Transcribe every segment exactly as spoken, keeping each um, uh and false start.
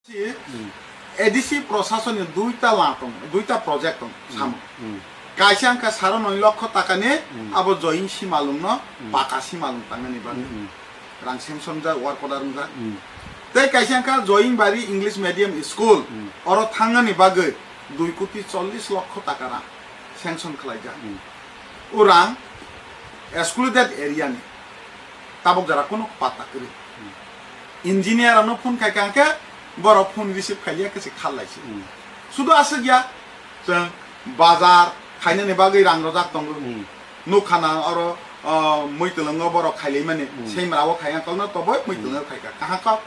Hmm. A D C prosasonni duita la tong, duita project tong Hmm. samo. Hmm. Kaisa wngkha saro noi lokho takani Hmm. abo join simalungno Hmm. paka simalung tangnani bagwi. Hmm. Rang sanction jak, work order wngjak. Hmm. Tei kaisa wngkha Joinbari English Medium School, Hmm. oro thangnani bagwi dui koti chollish lokho taka rang sanction khlaijak. Hmm. O rang excluded area ni. Tabok jora kunu pata kwrwi. Hmm. Engineer ano phone khai kha hwnkhe borok phone receive khai liya khe se khal lai se. Hmm. Sudu aswk ya, chwng bazar khainani bagwi rang rojak tongo. Hmm. Nukha na oro, o, muitwlwngo borok khailaimani. Hmm. Semra o khai kha kokno toboi muitwlwngo khai kha. Kaham kok.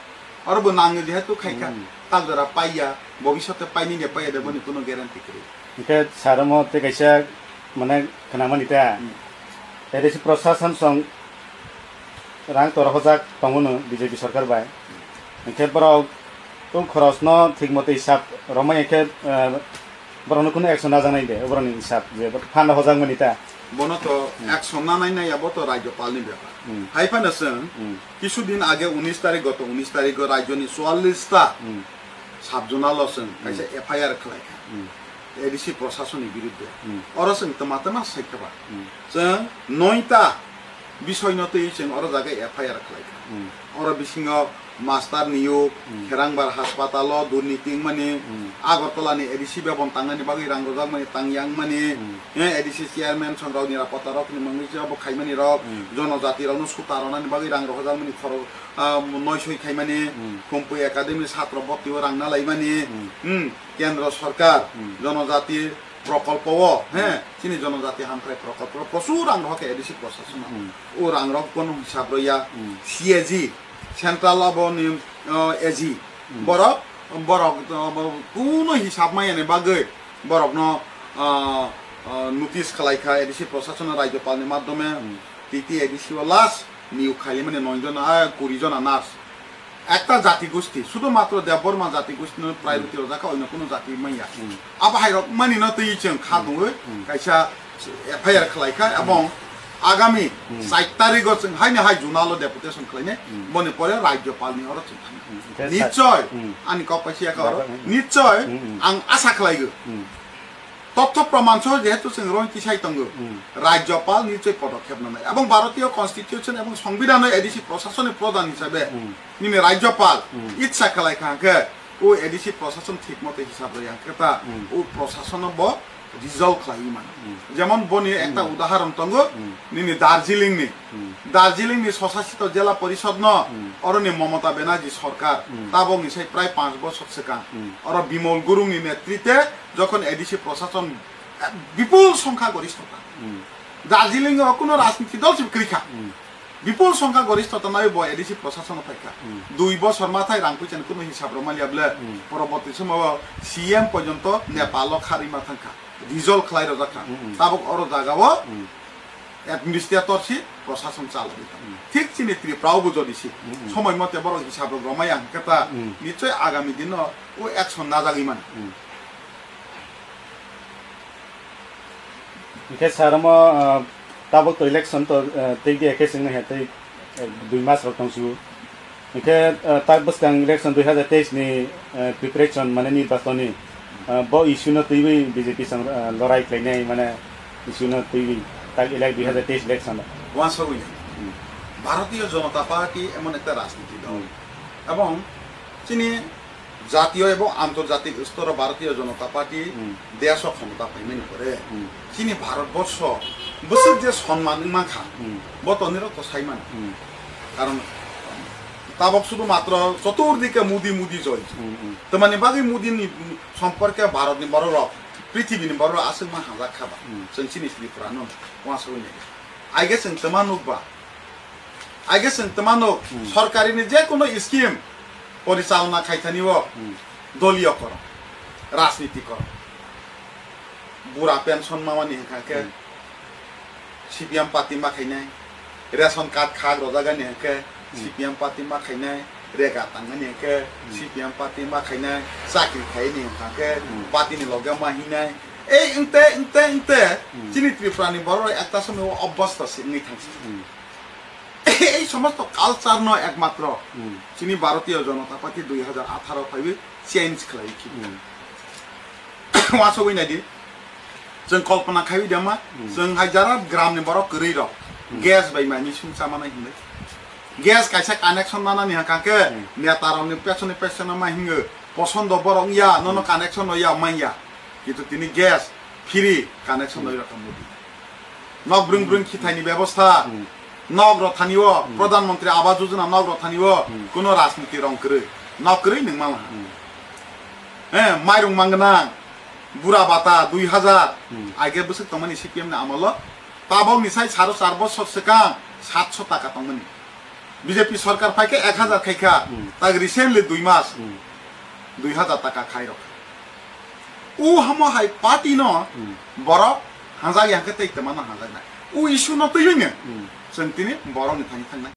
Oro bo nango jehetu khai kha. Hmm. Tak jora paiya, bobishote paini de paiya de boni kunu guarantee kwrwi. Hingke saromo tei kaisa mane khnamani ta. Hmm. A D C prosashan song rang tor hojak tongo no B J P sarkar bai. Hingke borok o khorosno thik motoi hisab romai hingke, eh, borokno kunu action najaknai de, borokni hisab je phan hojak mani ta. Bono to Hmm. action nanai nai abo to Rajyapalni bepar. Hmm. Hai phano chwng Hmm. kisu din age unis tarik, goto unis tarik o rajyoni chuallish ta Hmm. sub-zonal o chwng kaisa Hmm. F I R khlai kha. Hmm. A D C prosasonni biruddhe. Hmm. Oro chwng twma twma sai kha ba. Hmm. Chwng noita bisoino twi chwng oro jaga F I R khlai kha. Hmm. Oro bisingo master niyok, Hmm. Kherangbar haspatalo durniti wngmani, Hmm. Agartala ni A D C bebon tangnani bagwi rang rwjakmani, tangya wngmani, Hmm. eh, A D C chairman songrok nirapotta rokni mungwi se abo khaimani rok, Hmm. jonojati rokno suta rwnani bagwi rang rwjakmani khorok, ah, noisoi khaimani, Hmm. Khumpui Academy satro bhorti o rang nalaimani, Hmm. hmm, Kendro Sarkar, Hmm. Jonojati prokolpo o, he, Hmm. chini Jonojati Hamkrai prokolpo o prochur rang rohor khe A D C prosasano. Hmm. O rang rok bono hisab rwya, Hmm. C A G, Central aboni, uh, A G. Hmm. Borok, borok, uh, bo-, kuno hisab maya ni bagwi borokno, uh, uh, notice khlai kha A D C prosasano Rajyapalni madhyome Hmm. T T A D C o last niyok khaimani noi jona, ah, kuri jona nurse. Ekta jati gosti, sudhumatro Debbarma jati gosti no priority Hmm. rojak kha, oino kuno jati manya. Hmm. Abo hai rok mani no twi chwng kha Hmm. tongwi Hmm. kaisa F I R khlai kha Hmm. ebong agami Hmm. char tarik o chwng haino hai zonal o deputation khlainai, Hmm. boni pore Rajyapal ni oro chwng thangna. Hmm. Hingke sa- Nichoi, Hmm. ani kok paisa ya kha oro, Hmm. nichoi Hmm. ang asa khlai go. Hmm. Totho proman soh jehetu chwng rong kisai tongo, Hmm. Rajyapal nichoi podokhep nanai. Ebong Bharatiyo Constitution ebong Songbidan o A D C prosasoni prodhan hisabe Hmm. nini Rajyapal Hmm. itsa khlai kha hwnkhe o A D C prosason thik mote hisab rwya hwnkhe ta Hmm. o prosasono bo dissolve khlaiwi mano. Hmm. Jemon boni ekta Hmm. udaharon tongo, Hmm. nini Darjeeling ni. Hmm. Darjeeling ni Swsasito Jela Porishod no Hmm. oroni Mamata Banerjee sarkar Hmm. tabok ni sai prai panch bochor swkang Hmm. oro Bimol Gurung ni netrite jokhon A D C prosason, eh, bipul songkha goristota. Hmm. Darjeeling o kuno rajniti dol se kwrwi kha. Hmm. Bipul songkha goristota nai bo A D C prosason phai kha. Hmm. Dui bochor mathai rang puichani kuno hisab rw manya ble Hmm. poroborti somo C M porjonto Nepal o kharwi ma thang kha. Dissolve khlai rojak kha. Hmm. Tabok oro jaga o Hmm. administrator si prosason chalai kha. Hmm. Thik chini Tripura o bo jodi si Hmm. somoi mote borok hisab rok rw maya hwnkhe ta Hmm. nichoi agami din o o action najagwi mano. Hmm. Hingke sir, omo, ah, tabok to election to, ah, tei di, hingke chwngno he tei, eh, dui mas rok tong sio. Hingke, ah, tak bwskang election dui hazar teis ni, eh, preparation mane nirbachon ni, ah, bo issue no twiwi B J P chwng, ah, lorai khlainai mane issue no twiwi tak elek dui hazar teis election. Uansugwi nai. Hmm. Bharatiya Janata Party emon ekta rajniti dol. Hmm. Ebong chini jatiyo ebong antorjatik stor o Bharatiya Janata Party Hmm. desh o khomota phaimani pore Hmm. chini Bharat borsho bwswk je sonman wngman kha, Hmm. bo tonwi rok to sai mano. Hmm. Karon tabok sudhu matro choturdike Modi, Modi joi. Hmm, hmm. Tamani bagwi Modi ni somporke Bharat ni borok rok, prithibi ni borok rok aswk ma hamjak kha ba. Hmm. Chwng chini Tripura no uansugwi nai. Aige chwng tama nukba. Aige chwng tama nuk, Hmm. sorkari ni je kono scheme porichalona khaithani o Hmm. doliyo korom, rajniti korom. Bura pension mamani hwnkha khe Hmm. C P M party ma khainai, ration card khak rojagani hwnkhe Hmm. C P M party ma khainai, rega tangmani hwnkhe Hmm. C P M party ma khainai, chakri khaini hwnkha khe Hmm. party ni loge ma hinai. Ei wngte, wngte, wngte Hmm. chini Tripura ni borok ekta somoi o obostha se wngwi thangsi. Hmm. Ei somosto culture no ekmatro Hmm. chini Bharatiya Janata Party dui hajar atharo phaiwi change khlai khi. Hmm. Wasogwi naidi. Chwng kolpona khaiwi dama, Hmm. chwng hai jara gram ni borok kwrwi rok. Hmm. Gas bai mani sung chamana hinwi. Gas kaisa connection nanani haka khe Hmm. neta rok ni pesoni pesona ma hingo. Posondo borok ya, nono Hmm. connection no ya manya. Kintu tini gas free connection Hmm. no rok Modi. Nok brung brung khithaini bebostha. Hmm. Nok rok thani o, Hmm. Pradhan Mantri Awas Yojana nok rok thani o, Hmm. kuno rajniti rong kwrwi. Nok kwrwi nwng mala. Hmm. Eh, mairung mangna, bura bata dui hajar. Hmm. Age bwswk tongmani C P M ni amolo. Tabok ni sai saro char bosor swkang satso taka tongmani. B J P sarkar phaikhe ek hajar khaikha. Hmm. Tak recently dui mas. Hmm. Dui hajar taka khairok. U hamo hai party no Hmm. borok hanjak ya hwnkhe tei twma no hanjaknai. U issue no twiwi no Hmm. chwng tini borok ni thani thangnai.